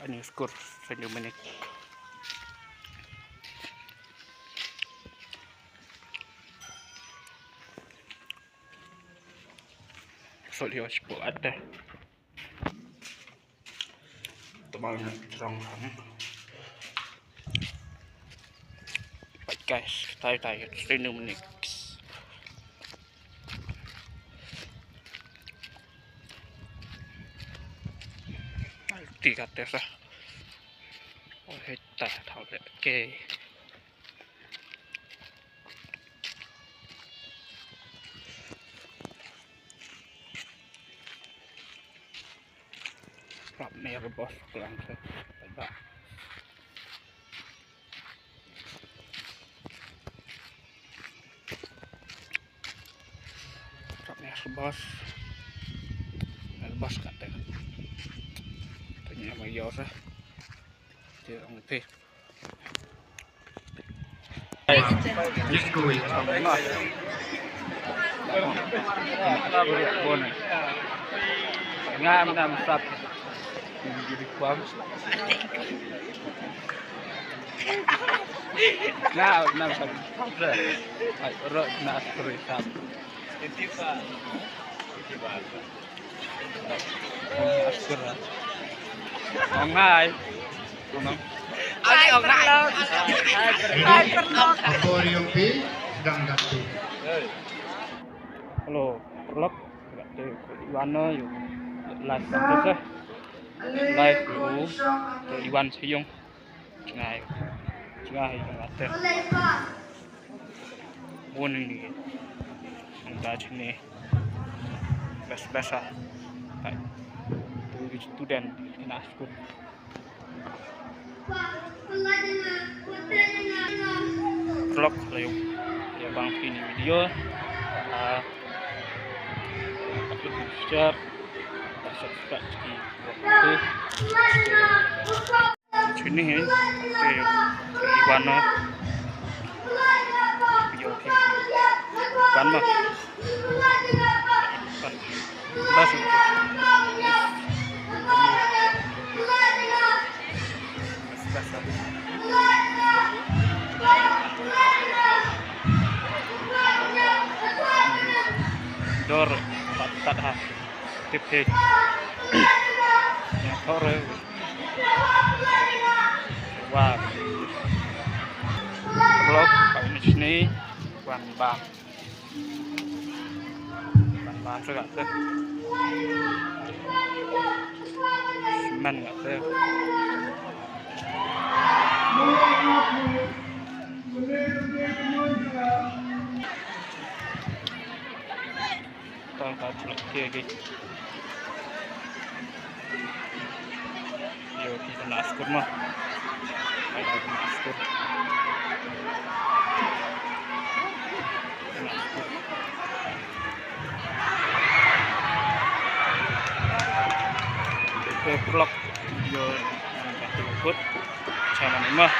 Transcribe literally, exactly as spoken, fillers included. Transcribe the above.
Ani skur Saint Dominic. Sot hi wa shipor ate. Tebang ïa jrong lang. Bye guys, tai tai Saint Dominic. Ti kate sa. Oh, hei, tai tau de. Okay. Prap ne rebos kelang se. Ba. Prap ne rebos. Ne rebos kate. Tanya ma yo se. Ti ong ti. Just go away. Nga am nam sap. Jadi kuam. Nga am nam sap. Ai, ro na suri sap. Ong hai. Ong hai. Aquarium P sedang jatuh. Hello, vlog. Wan no yu live, live yu. Yu wan siyong. Jngai. Jngai yu ate. Morning ni. Nda jini. Best best ah. Hai. Tu student na school. Vlog la yu. Ïa bang kini video. Ah. Share. Subscribe ki. Sini hi, te, te iwan no. Yo, te iwan no. Iwan. Bas. Bas, bas. Dor, pat, pat ha. Tip hi. Ïa thor. Wa. Vlog pa ini sini. Wan ba. Wan ba se ka se. Semen ka se. Tang ka tulak ke ke. Yo, kita na skur mah. Ayo, na skur. Na skur. Ke vlog yo, ka tulak kut. Channel mah.